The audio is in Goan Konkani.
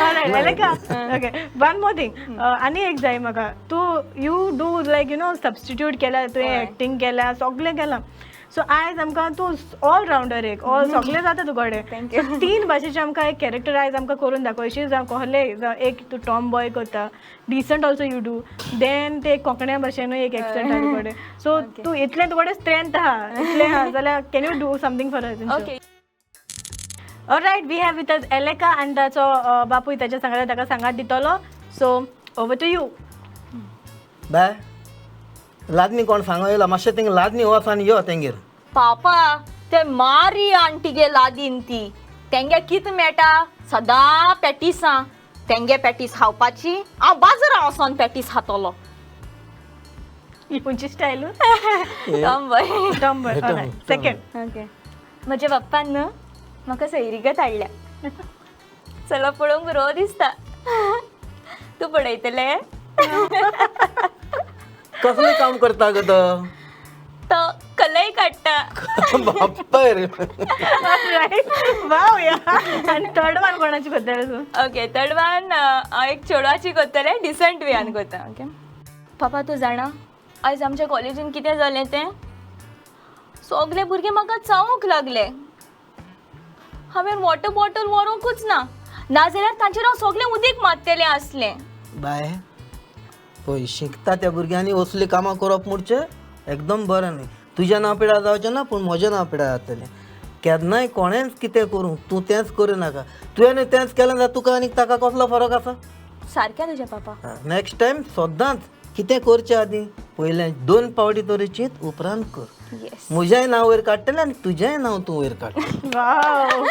Okay, one more thing, आनी एक जाय म्हाका. तूं you do like substitute केल्या तुवें, एक्टींग केल्या, सगळें केलां. सो आयज आमकां तूं ऑल रावंडर एक, ऑल सगळें जाता तुकडे. Thank you. तीन भाशेचे आमकां एक कॅरेक्टर आयज आमकां करून दाखयशी. जावं कहले, जावं एक तूं टॉम बॉय करता, decent also you do, then ते कोंकण्या भाशेनूय एक एक्सेंट आहा तुकडे. सो तूं इतलें तुकडे स्ट्रेंथ आहा, इतलें आहा जाल्यार can you do something for us? Okay. Right, we have with us Eleka आनी ताचो बापूय ताच्या सांगात ताका सांगात दितलो. So over to you. बाय, लादनी कोण सांगो येयला, मातशें थिंगा लादनी वच आनी यो तेंगेर. पापा, ते मारी आंटीगे लादीन ती. तेंगे कित मेळटा? सदां पॅटीसां. तेंगे पॅटीस खावपाची? हांव बाजारां वचोन पॅटीस खातलो. खंयची स्टायलू? Tomboy. Tom boy. Second. Okay. म्हज्या पप्पान न्हू म्हाका सैरिगत हाडल्या. चलो, पळोवंक बरो दिसता. तूं पळयतले? कसलें काम करता गो तो? तो कलय काडटा. बाप्पा रे. वाव या. आनी थर्ड वन कोणाची करतले तूं? ओके, थर्ड वन हांव एक चेडवाची करतलें, डिसंट वेयान करता. ओके पापा, तूं जाणा आयज आमच्या कॉलेजीन कितें जालें तें? सगले भुरगे म्हाका चावूंक लागले. हांवें वॉटर बॉटल व्हरूंकूच ना, नाजाल्यार तांचेर हांव सगळें उदीक मारतलें आसलें. बाय, पळय, शिकता त्या भुरग्यांनी असलीं कामां करप म्हणचे एकदम बरें न्ही. तुज्या नांव पिड्यार जावचें ना, पूण म्हजें नांव पिड्यार जातलें. केन्नाय कोणेंच कितें करूं, तूं तेंच करूं नाका. तुवें तेंच केलें जाल्यार तुका आनी ताका कसलो फरक आसा? सारकें तुजें पापा. नेक्स्ट टायम सदांच कितें करचें आदीं पयलें दोन पावटी तरी चीत, उपरांत कर. येस. म्हजेंय नांव वयर काडटलें आनी तुजेंय नांव तूं वयर काडटलें. वाव.